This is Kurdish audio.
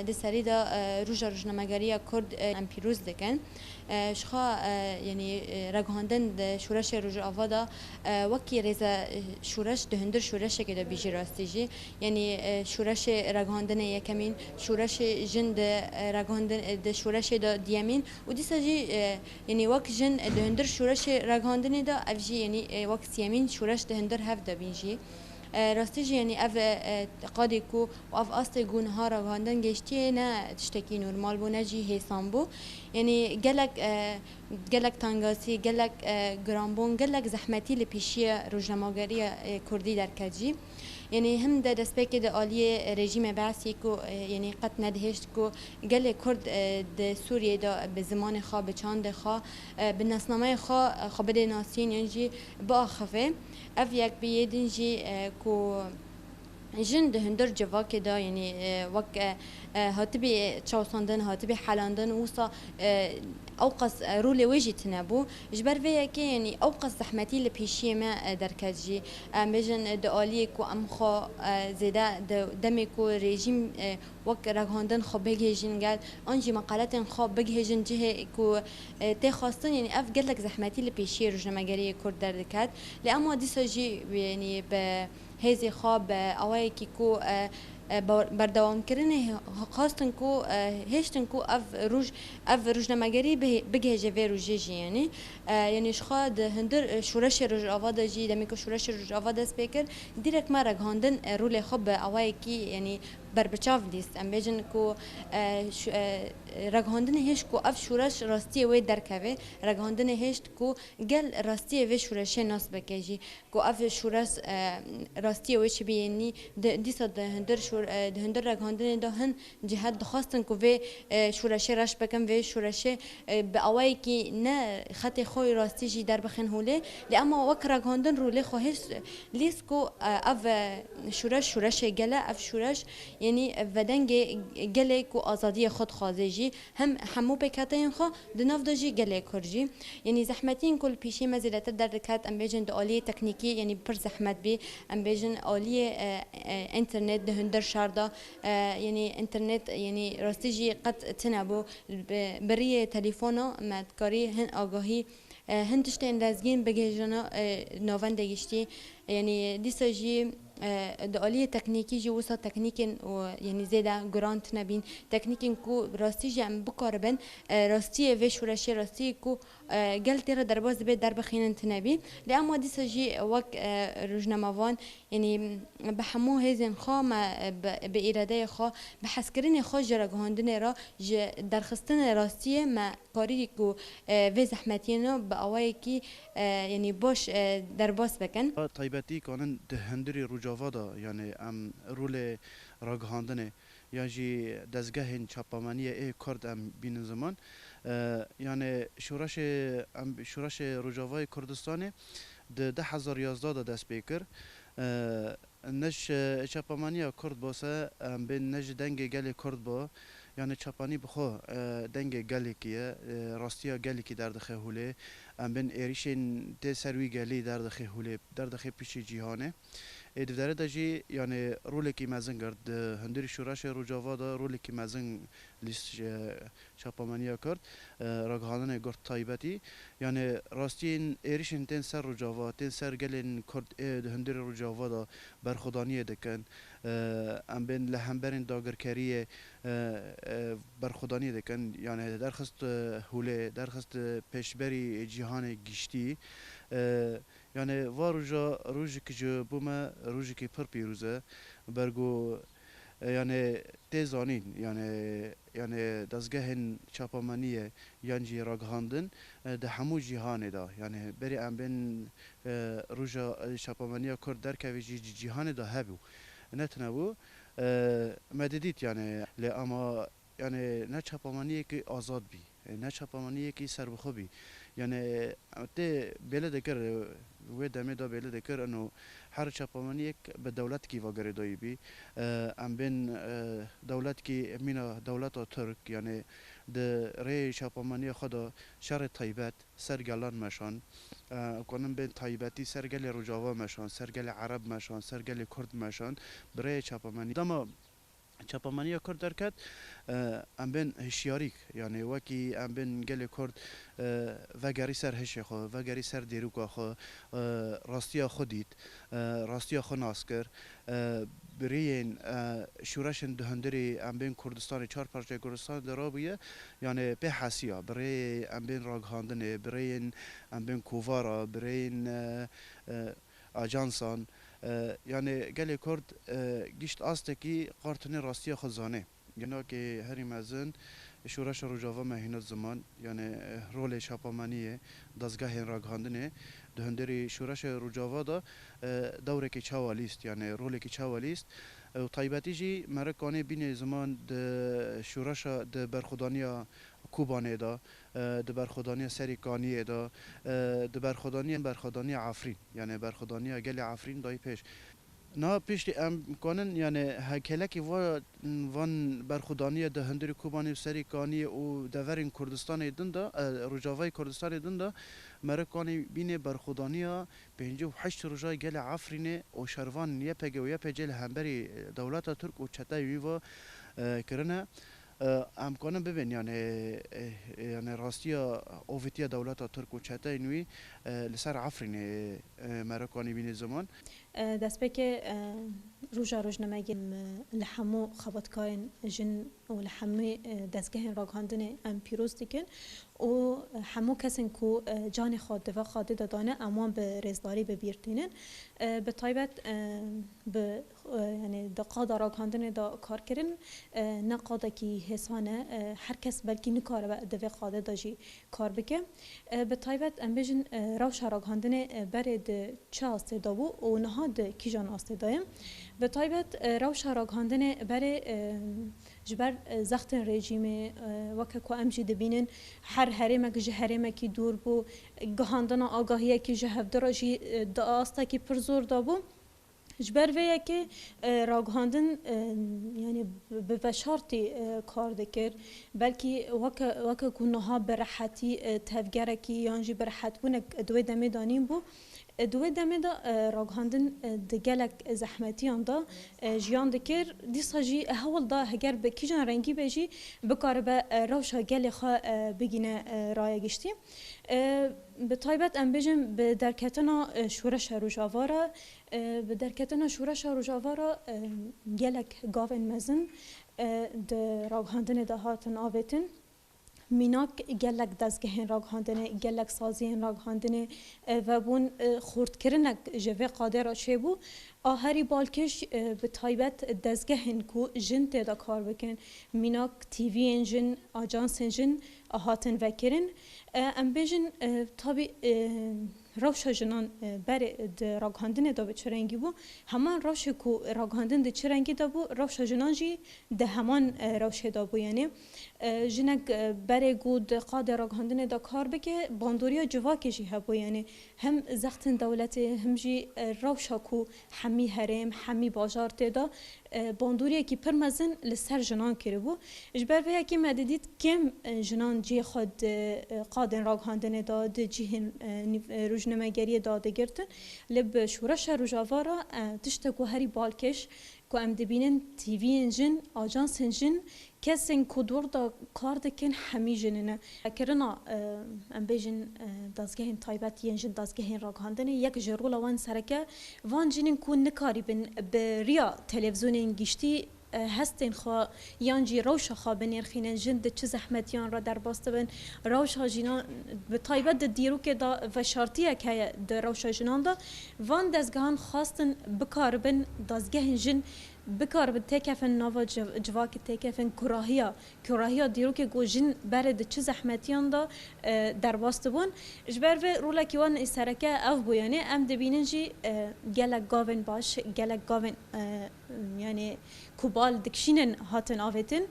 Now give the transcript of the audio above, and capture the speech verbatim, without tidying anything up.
Di serî de, e, Roja Rojnamegeriya Kurd, e, em pîroz dikin. E, ji xwe, e, yanî, e, ragihandin di şoreşê Rojava de, e, wekî rêze, e, şoreş di hundir şoreşekê de bî jî rastî jî. Yanî, e, şoreşê ragihandinê yekemîn, şoreşê jin di, e, ragihandin, e, di şoreşê de diyemîn û dîsa jî, e, yanî wek jin, e, di hundir şoreşê ragihandinê de ev jî, yanî, e, wek siyemîn şoreş di hundir hev de bîn jî. E, rastî jî, yanî ev, e, qadê ku û ev astê ku niha ragihandin gehiştiye ne tiştekî normal bû, ne jî hêsan bû. Yanî gelek, e, gelek tangasî, gelek, e, giranbûn, gelek zehmetî li pêşiya rojnamegeriya, e, kurdî derket jî. Yanî him de destpêkê di aliyê rejîmê Beesî ku, e, yanî qet nedihêşt ku gelê Kurd, e, di Sûriyê de bi zimanê xwe, bi çandê xwe, e, bi nasnameyê xwe, e, xwe bidê nasîn yan jî biaxive. Ev yek bi yê din jî, e, ku jin di hundir civakê de, yanî, e, wek, e, e, hatibî çawsandin, hatibî helandin, wisa, e, ew qas, e, rolê wê jî tune bû. Ji ber vê yekê, yanî ew qas zehmetî li pêşiyê me, e, derket jî. Em bêjin, e, di aliyê ku em xwe, e, zêde di demê ku rejîm, e, wek ragihandin xwe bigihêjin gel, an jî meqaletên xwe bigihêjin cihê ku, e, tê xwestin, yanî ev gelek zehmetî li pêşiyê rojnamegeriyê Kurd derdiket. Lê ema dîsa jî, yanî bi hêzê xwe, bi awayekî ku, e, e, ber-, berdewamkirinê xwestin ku, e, hêştin ku ev roj, ev rojnamegerî bihê-, bigihêje vê rojê jî, yanî, e, yanî ji xwe di hundir, e, şoreşê Rojava de jî, demê ku şoreşê Rojava dest pê kir, dîrek me ragihandin, e, rolê xwe bi awayekî, yanî berbiçav lîst. Em bêjin ku, e, ş-, e, ragihandinê hêşt ku ev şoreş rastiyê wê derkeve, ragihandinê hêşt ku gel rastiyê vê şoreşê nas bike jî, ku ev şoreş, e, rastiyê wê çi bî, yanî di, dîsa di hundir şor-, e, di hundir ragihandinê de hin cihet dixwestin ku vê, e, şoreşê reş bikin, vê şoreşê, e, bi awayekî ne xetê xwe rastî jî derbixin holê. Lê ema wek ragihandin rolê xwe hêşt lîst ku, e, ev, e, şoreş, şoreşê gel e, ev şoreş, yanî vedengê gelê ku azadiyê xwe dixwaze jî, hem hemû pêkhateyên xwe, di nav de jî gelê Kurd jî. Yanî zehmetiyên ku li pêşiyê me zêdetir derdiket, em bêjin di aliyê teknîkî, yanî pir zehmet bî, em bêjin aliyê, e, e, înternet di hundir şar de, e, yanî înternet, yanî rastî jî qet tune bû, bi, bi riyê telefona me dikarî hin agahî, e, hin tiştên lezgîn bigihêjin, e, navendê giştî. Yanî dîsa jî, e, di aliyê teknîkî jî wisa teknîkên û, yanî zêde guran tune bîn. Teknîkên ku rastî jî em bikaribin, e, rastiyê vê şoreşê, rastiyê ku, e, gel tê re derbas dibe derbixînin tune bî. Lê ema dîsa jî wek, e, rojnamevan, yanî bi hemû hêzên xwe me, e, bi, bi îradeyê xwe, bi hezkirinê xwe ji ragihandinê re, ji derxistinê rastiyê me karî ku, e, vê zehmetiyê ne bi awayekî, e, yanî baş, e, derbas bikin. Taybetî kanin di hundirî Rojava de, yanî em rolê ragihandinê yan jî dezgehên çapemeniyê ê Kurd em bînin ziman. E, yanî şoreşê, em, şoreşê Rojavayê Kurdistanê di du hezar yazdeh de dest pê kir. E, Ne ji çapemeniya Kurd bo se, em bên ne ji dengê gelê Kurd bo, yanî çapanî bi xwe, e, dengê gelekî ye, e, rastiya gelekî derdixe holê. Em bên êrîşên tê ser wî gelî derdixe holê, derdixe piştî cîhanê. Ê di vê derê de jî, yanî rolekî mezin girt. Di hundirî şoreşê Rojava de rolekî mezin lîst, e, çapemeniya Kurd, e, ragihandinê Kurd taybetî. Yanî rastiyên êrîşên tên ser Rojava, tên ser gelên Kurd ê di hundirê Rojava de berxwedaniyê dikin. E, em bên li hemberên dagirkeriyê, e, e, berxwedaniyê dikin. Yanî derxist, e, holê, derxist, e, pêşberî cîhanê giştî. E, Yanî va roja, rojekî ji bo me rojekî pir pîroz e. Ber ku, e, yanî tê zanîn, yanî, yanî dezgehên çapemeniyê yan jî ragihandin, e, di hemû cîhanê de, yanî berî em bên, e, roja, e, çapemeniya Kurd derkevê jî cî-, cîhanê de hebû. Ne tune bû, e, me didît, yanî lê ema Yanî ne çapemeniyekî azad bî, ne çapemeniyekî serbixwe bî. Yanî tê bêle dikir, wê demê de bêle dikir, ino her çapemeniyek bi dewletkî ve girêdayî bî. E, em bên, e, dewletkî mîna dewleta Tirk, yanî di rêyê çapemeniya xwe de şerê taybet ser gelan meşan. E, konin bên taybetî ser gelê Rojava meşan, ser gelê Ereb meşan, ser gelê Kurd meşan, bi rêyê çapemenî. Dema çapemeniya Kurd derket, e, em bên hişyarîk, yanî wekî em bên gelê Kurd, e, vegerî ser hişê xwe, vegerî ser dîroka xwe, e, rastiya xwe dît, e, rastiya xwe nas kir, e, bi rêyên, e, şoreşên di hundirê em bên Kurdistanê, çar parçeyê Kurdistanê de rabûye, yanî pê hesiya, bi rêyê em bên ragihandinê, bi rêyên em bên kovara, bi rêyên, e, e, ajansan, e, yanî gelê Kurd, e, gişt astekî qartinê rastiya xwe zanê. Ginakê herî mezin şoreşa Rojava me hînot ziman, yanî, e, rolê çapemeniyê, dezgehên ragihandinê di hundirî şoreşa Rojava de, e, dewrekî çawa lîst, yanî rolekî çawa lîst. E, û taybetî jî merikanê bînê ziman di şoreşa, di berxwedaniya Kobanê de, e, di berxwedaniya Serî Kaniyê de, e, di berxwedaniya, berxwedaniya Efrîn, yanî berxwedaniya gelê Efrîn dayî pêş. Niha piştî em kanin, yanî hekelekî va-, van berxwedaniya di hundirî Kobanê û Serî Kaniyê û deverên Kurdistanê din de, e, Rojavayê Kurdistanê din de, merikanê bînê berxwedaniya pêncî û heşt roja gelê Efrînê û şervanên Y P G û Y P C li hemberî, e, dewleta Tirk û çeteyê wî ve, e, kirine. E, em kanin bibên, yanî, e, e, yanî rastiya ovîtiya dewleta Tirk û çeteyên wî, e, li ser Efrînê, e, merikanê bînê ziman. E, destpêkê, e, roja rojnamegeriyê, e, li hemû xebatkarên jin û li hemû, e, dezgehên ragihandinê em pîroz dikin û hemû kesên ku, e, canê xwe di vê qadê de dane, em wan bi rêzdarî bi bîr tînin. E, bi taybet, e, bi, e, yanî di qada ragihandinê de kar kirin, e, ne qadekî hêsan e. E, her kes belkî nikaribe di vê qadê de jî kar bike. E, bi taybet em bêjin, e, rewşa ragihandinê, e, berê di çi astê de bû û niha di kîjan astê de ye? Bi taybet, e, rewşa ragihandinê berê, e, ji ber, e, zextên rejîmê, e, weke ku em jî dibînin, her herêmek ji herêmekî dûr bû, gihandina agahiyekî ji hevdu re jî, e, di astekî pir zor de bû. Ji ber vê yekê, e, ragihandin, e, yanî bi veşartî, e, kar dikir. Belkî weke, weke ku niha bi rehetî, e, tevgerekî yan jî bi rehetbûnek di wê demê de nîn bû. E, di wê demê de, e, ragihandin, e, di gelek zehmetiyan de, e, jiyan dikir. Dîsa jî hewl da heger bi kîjan rengî be jî bikaribe, e, rewşa gelê xwe, e, bigîne, e, raya giştî. E, bi taybet em bêjin bi derketina, e, şoreşa Rojava re, e, bi derketina şoreşa Rojava re, e, gelek gavên mezin, e, di ragihandinê de hatin avêtin. Mînak gelek dezgehên ragihandinê, gelek saziyên ragihandinê, e, vebûn, e, xurtkirinek ji vê qadê re çêbû. A herî balkêş, e, bi taybet dezgehên ku jin tê de kar bikin, mînak T V'yên jin, ajansên jin, a hatin vekirin. E, em bêjin, e, tabî, e, rewşa jinan, e, berê di ragihandinê de bi çi rengî bû? Heman rewşê ku ragihandin di çi rengî de bû, rewşa jinan jî di heman, e, rewşê de bû. Yanî, e, jinek, e, berê ku di qadê ragihandinê de kar bike, bandoriya civakê jî hebû. Yanî hem zextên dewletê, hem jî, e, rewşa ku hemî herêm, hemî bajar tê de, e, bandoriyekî pir mezin li ser jinan kiribû. Ji ber vê yekê me didît kêm, e, jinan cihê xwe di, e, qadên ragihandinê de, di cihên, e, nîv-, e, rojnamegeriyê de digirtin. Lê bi şoreşa Rojava re, e, tiştek ku herî balkêş ku em dibînin, T V'yên jin, ajansên jin, kesên ku dor de kar dikin hemî jin in. Vekirina, e, em bêjin, e, dezgehên taybet yên jin, dezgehên ragihandinê, yek ji rola wan sereke van jin in ku nikarîbin bi riya televîzyonên giştî, e, hestên xwe yan jî rewşa xwe binirxînin, jin di çi zehmetiyan re derbas dibin, rewşa jinan, bi taybet di dîrokê de veşartiyek heye di rewşa jinan de, van dezgehan xwestin bikaribin dezgehên jin bikaribin têkevin nava civ-, civakê têkevin kurahiya, kurahiya dîrokê ku jin berê di çi zehmetiyan de, e, derbas dibûn. Ji ber vê rolekî wan ê sereke ev bû, yanî em dibînin jî, e, gelek gavên baş, gelek gavên, e, yanî ku bal dikişînin hatin avêtin.